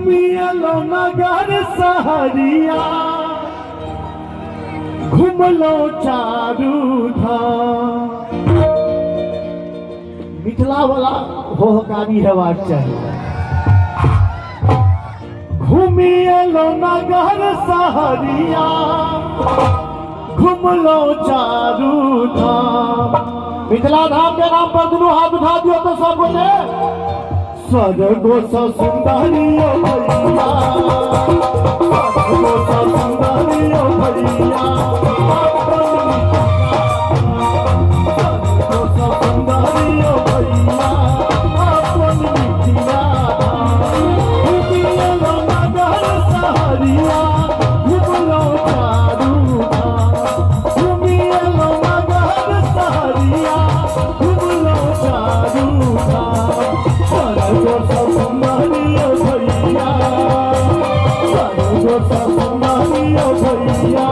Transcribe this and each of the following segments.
घूमी एलो नगर सहरिया, घुमलो चारू धाम। मिथिला वाला होहकारी हेबाक चाही। घूमी एलो नगर सहरिया, घुमलो चारू धाम। मिथिला धाम के नाम पर दुनू हाथ उठा दियो तो सब गोटे। स्वर्गो स सुंदरियो भैया, स्वर्गो स सुंदरियो भैया, स्वर्गो स सुंदरियो भैया, अपन मिथिला धाम। घूमी एलो नगर सहरिया, घुमलो चारू धाम। घूमी एलो नगर सहरिया, घुमलो चारू धाम। स्वर्गो स सुंदरियो भैया, स्वर्गो स सुंदरियो भैया,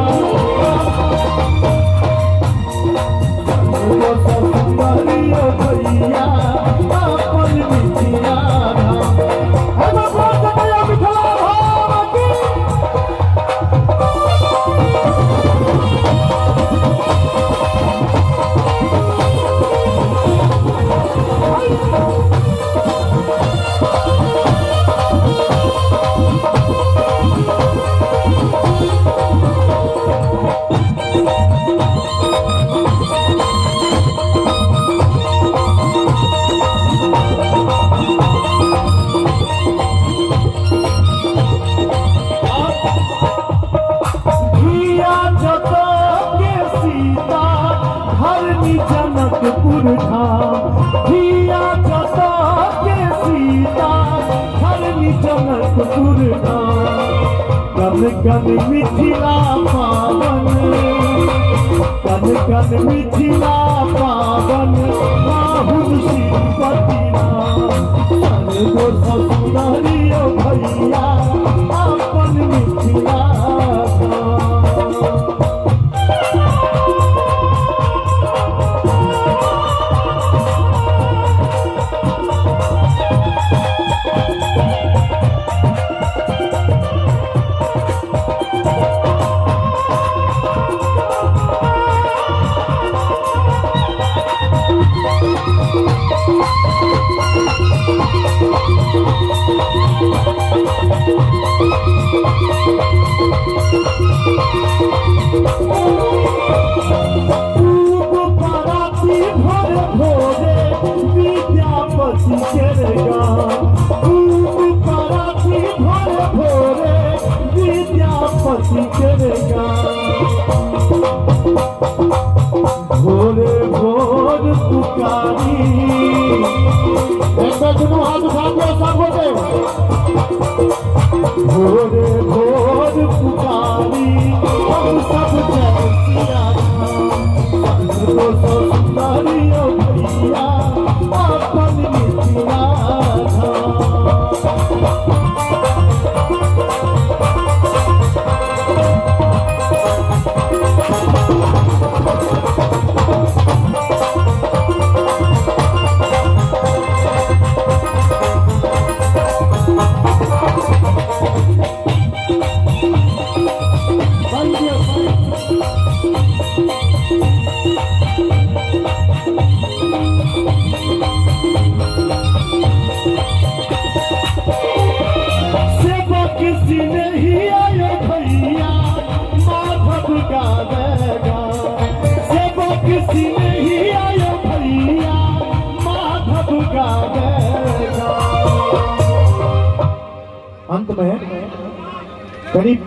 स्वर्गो स सुंदरियो भैया, अपन मिथिला धाम। हे भगवान से भैया मिथिला धाम की। धिया जतो के सीता धरनी जनकपुर धाम। धिया जतो के सीता धरनी जनकपुर धाम। कन कन मिथिला पावन, कन कन मिथिला पावन, पाहुन श्रीपति राम। स्वर्गो स सुंदरियो भैया, अपन मिथिला धाम। पूब पराती भोर भोरे विद्यापति केर गान। पूब पराती भोर भोरे विद्यापति केर गान। भोरे भोर पुकारी, एक बेर दुनू हाथ उठा दियौ सब गोटे। भोरे भोर पुकारी हम सब जय सिया राम। स्वर्गो स सुंदरियो भैया, अपन मिथिला धाम। बंद दियौ। सेवक सिनेही आयो भैया, माधव गावेगा। सेवक सिनेही आयो भैया, माधव गावेगा। अंत में करीब